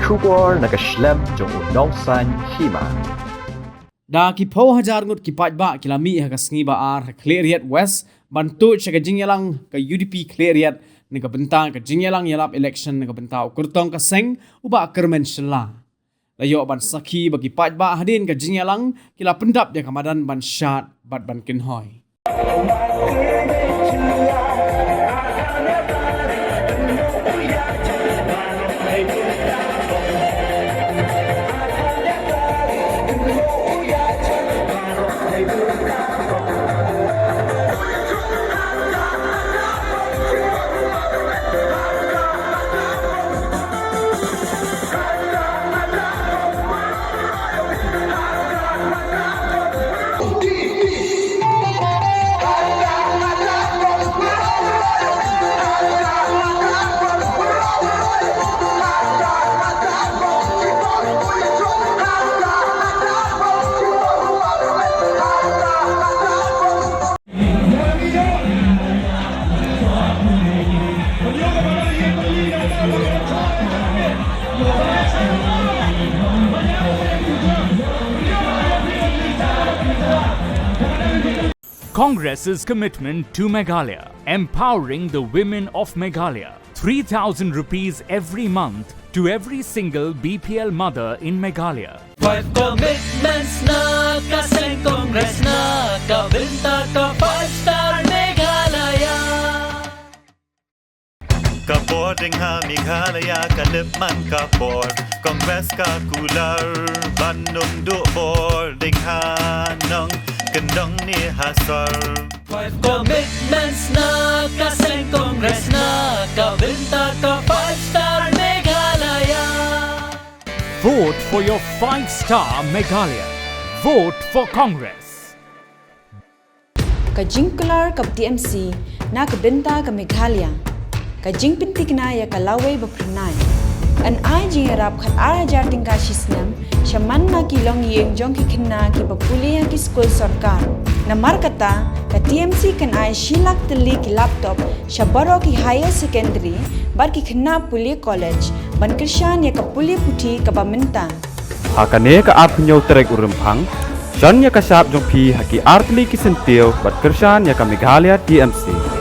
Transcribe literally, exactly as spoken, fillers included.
Khubor na ka shlem jong u Nongsaiñ Hima. Da ki phew hajar ngut ki paidbah ki la mih ha ka sngi ba ar ha Khliehriat West ban tuid sha ka jingïalang ka U D P Khliehriat na ka bynta ka jingïalang ïalap election na ka bynta u kyrtong ka seng u Bah Kyrmen Shylla. La ïoh ban sakhi ba ki paidbah hadien ka jingïalang ki la pyndap ïa ka madan ban shad bad ban kynhoi. Congress's commitment to Meghalaya, empowering the women of Meghalaya. Three thousand rupees every month to every single B P L mother in Meghalaya. Five commitments na ka seng Congress na ka bynta ka five star Meghalaya. Ka bor ding ha Meghalaya ka lip man ka bor. Congress ka kular ban ym duh bor ding ha nongkyndong ne ha sor. Five commitments na ka seng Congress na ka bynta ka five star Meghalaya. Vote for your five star Meghalaya. Vote for Congress. Ka jingkular ka T M C na ka bynta ka Meghalaya. Ka jingpynthikna ïa ka lawei ba phyrnai. Yn ai jingïarap khat ar hajar tyngka shi snem sha man la ki longïing jong ki khynnah kiba pule ha ki skul sorkar. Namar kata, ka T M C kan ai shi lak tylli ki laptop sha baroh ki higher secondary bad ki khynnah pule college ban kyrshan ïa ka pule puthi kaba mynta. Ha kane ka arphew hynñiew tarik u Rymphang, shon ïa ka shap jong phi ha ki artylli ki syntiew bad kyrshan ïa ka Meghalaya T M C.